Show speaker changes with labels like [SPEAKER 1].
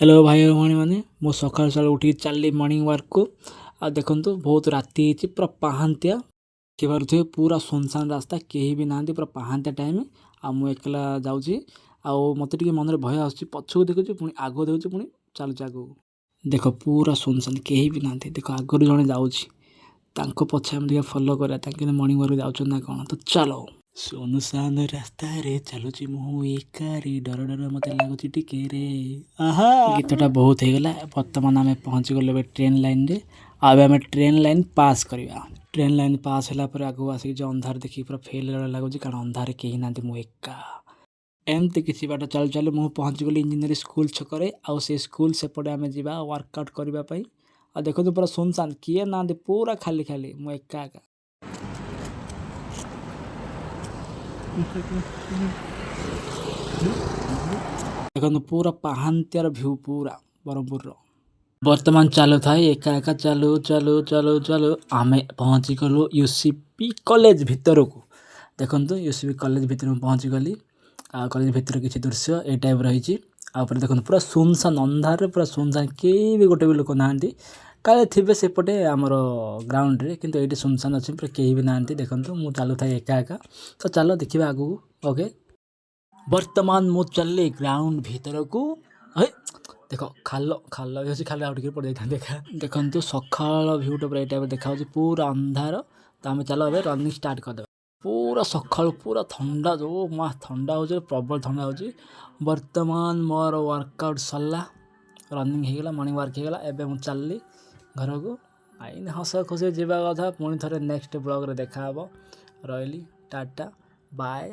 [SPEAKER 1] Hello ଭାଇ ଭଉଣୀମାନେ, ମୁଁ ସକାଳୁ ସକାଳୁ ଉଠିକି ଚାଲିଲି ମର୍ଣ୍ଣିଂ ୱାର୍କକୁ। ଆଉ ଦେଖନ୍ତୁ, ବହୁତ ରାତି ହେଇଛି, ପୁରା ପାହାନ୍ତିଆ ଦେଖିପାରୁଥିବେ, ପୁରା ସୁନସାନ ରାସ୍ତା, କେହି ବି ନାହାନ୍ତି, ପୁରା ପାହାନ୍ତିଆ ଟାଇମ୍। ଆଉ ମୁଁ ଏକଲା ଯାଉଛି ଆଉ ମୋତେ ଟିକେ ମନରେ ଭୟ ଆସୁଛି। ପଛକୁ ଦେଖୁଛି, ପୁଣି ଆଗକୁ ଦେଖୁଛି, ପୁଣି ଚାଲୁଛି ଆଗକୁ। ଦେଖ, ପୁରା ସୁନସାନ, କେହି ବି ନାହାନ୍ତି। ଦେଖ, ଆଗରୁ ଜଣେ ଯାଉଛି, ତାଙ୍କ ପଛେ ଆମେ ଟିକେ ଫଲୋ କରିବା, ତାଙ୍କେ ମର୍ଣ୍ଣିଂ ୱାର୍କ ଯାଉଛନ୍ତି ନା କ'ଣ। ତ ଚାଲ। ସୁନସାନ ରାସ୍ତାରେ ଚାଲୁଛି ମୁଁ ଏକାରେ, ଡର ଡର ମତେ ଲାଗୁଛି ଟିକେ ରେ। ଆହା, ଗୀତଟା ବହୁତ ହେଇଗଲା। ବର୍ତ୍ତମାନ ଆମେ ପହଞ୍ଚିଗଲୁ ଏବେ ଟ୍ରେନ୍ ଲାଇନ୍ରେ। ଆଉ ଏବେ ଆମେ ଟ୍ରେନ୍ ଲାଇନ୍ ପାସ୍ କରିବା। ଟ୍ରେନ୍ ଲାଇନ୍ ପାସ୍ ହେଲା ପରେ ଆଗକୁ ଆସିକି ଯେଉଁ ଅନ୍ଧାର ଦେଖିକି ପୁରା ଫେଲ୍ ଲାଗୁଛି, କାରଣ ଅନ୍ଧାରରେ କେହି ନାହାନ୍ତି, ମୁଁ ଏକା। ଏମିତି କିଛି ବାଟ ଚାଲୁ ଚାଲୁ ମୁଁ ପହଞ୍ଚିଗଲି ଇଞ୍ଜିନିୟରିଂ ସ୍କୁଲ ଛକରେ। ଆଉ ସେ ସ୍କୁଲ ସେପଟେ ଆମେ ଯିବା ୱାର୍କଆଉଟ୍ କରିବା ପାଇଁ। ଆଉ ଦେଖନ୍ତୁ, ପୁରା ସୁନସାନ, କିଏ ନାହାନ୍ତି, ପୁରା ଖାଲି ଖାଲି, ମୁଁ ଏକା ଏକା। ଦେଖନ୍ତୁ, ପୁରା ପାହାନ୍ତିଆର ଭ୍ୟୁ ପୁରା ବ୍ରହ୍ମପୁରର। ବର୍ତ୍ତମାନ ଚାଲୁଥାଏ ଏକା ଏକା, ଚାଲୁ ଚାଲୁ ଚାଲୁ ଚାଲୁ ଆମେ ପହଞ୍ଚିଗଲୁ ୟୁସିପି କଲେଜ ଭିତରକୁ। ଦେଖନ୍ତୁ, ୟୁସିପି କଲେଜ ଭିତରେ ମୁଁ ପହଞ୍ଚିଗଲି। ଆଉ କଲେଜ ଭିତରେ କିଛି ଦୃଶ୍ୟ ଏଇ ଟାଇପ୍ ରହିଛି। ଆଉ ଉପରେ ଦେଖନ୍ତୁ, ପୁରା ସୁନସାନ, ଅନ୍ଧାରରେ ପୁରା ସୁନସାନ, କେହି ବି ଗୋଟେ ବି ଲୋକ ନାହାନ୍ତି। କାଳେ ଥିବେ ସେପଟେ ଆମର ଗ୍ରାଉଣ୍ଡରେ, କିନ୍ତୁ ଏଇଠି ସୁନସାନ ଅଛି, ପୁରା କେହି ବି ନାହାନ୍ତି। ଦେଖନ୍ତୁ, ମୁଁ ଚାଲୁଥାଏ ଏକା ଏକା। ତ ଚାଲ ଦେଖିବା ଆଗକୁ। ଓକେ, ବର୍ତ୍ତମାନ ମୁଁ ଚାଲିଲି ଗ୍ରାଉଣ୍ଡ ଭିତରକୁ। ହେ ଦେଖ, ଖାଲ ଖାଲ ବି ଅଛି, ଖାଲ ଆଉ ଟିକେ ପଡ଼ିଯାଇଥାନ୍ତି ଏକା। ଦେଖନ୍ତୁ, ସକାଳ ଭ୍ୟୁଟା ପୁରା ଏଇ ଟାଇପ୍ର ଦେଖାଯାଉଛି, ପୁରା ଅନ୍ଧାର। ତ ଆମେ ଚାଲ ଏବେ ରନିଂ ଷ୍ଟାର୍ଟ କରିଦେବା। ପୁରା ସକାଳୁ ପୁରା ଥଣ୍ଡା, ଯେଉଁ ମା ଥଣ୍ଡା ହେଉଛି, ପ୍ରବଳ ଥଣ୍ଡା ହେଉଛି। ବର୍ତ୍ତମାନ ମୋର ୱାର୍କଆଉଟ୍ ସରିଲା, ରନିଂ ହେଇଗଲା, ମର୍ଣ୍ଣିଂ ୱାର୍କ ହେଇଗଲା। ଏବେ ମୁଁ ଚାଲିଲି ଘରକୁ। ଆଇନି ହସ ଖୁସି ଯିବା କଥା। ପୁଣି ଥରେ ନେକ୍ସଟ ବ୍ଲଗ୍ରେ ଦେଖାହେବ। ରହିଲି, ଟାଟା, ବାଏ।